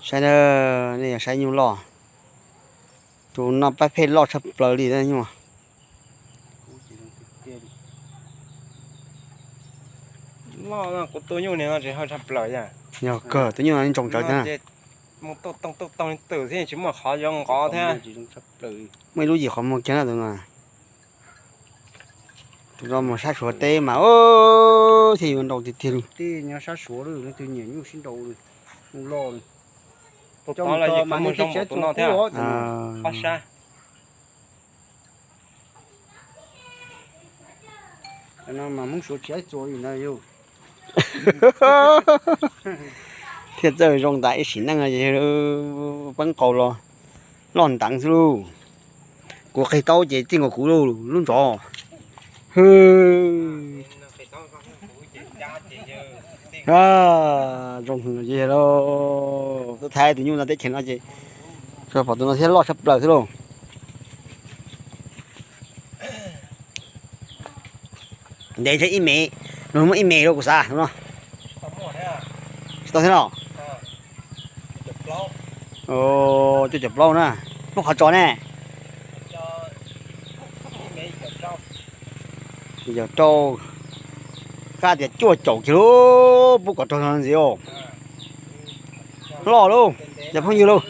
Saib na, nej yog saib nyuj loj. Tus no pab phem loj tshaj plaws li nyuj. Kuv tus nyuj no tsis haj tshaj plaws yog kawg, tus nyuj no ntsoos tsawv thiab. Mus tuj toog tuj toog li twm thiab tsis muaj qhov zoo nqov thiab. Muaj ib lub yim qhov muag kiag na tus no. Tus no mus sab Suav teb mas thiaj yuav nrau tiag tiag li. Tej nyob sab Suav lawm leej twg nyiam nyuj sib nrau li, nyuj loj li. Coj mus tso mas nej thiaj tsis txuas qub os. Qab sab. Mas Hmoob Suav tsis txuas li na yog. Thiaj txawj zoo tas ib sim neej peb qaug los loj nteev xwb lauj. Kuv qig taub ces txij nkaus kuv lub ntsov. Hwj. Zoo lauj, tuaj thaij tus nyuj no teb chaws no ces pom tus no thiab loj tshaj plaws xwb lauj. Ntev ntshe ib mev, nws muaj ib mev rau kuv xav no. Tsis tau thiab no. Cuaj caum plaub na. Muab qhov tso ne. Yog rau, qab tias cuaj caum kiag lauj, pub kom raug ntxiv. Loj lauj, cov phooj ywg lauj.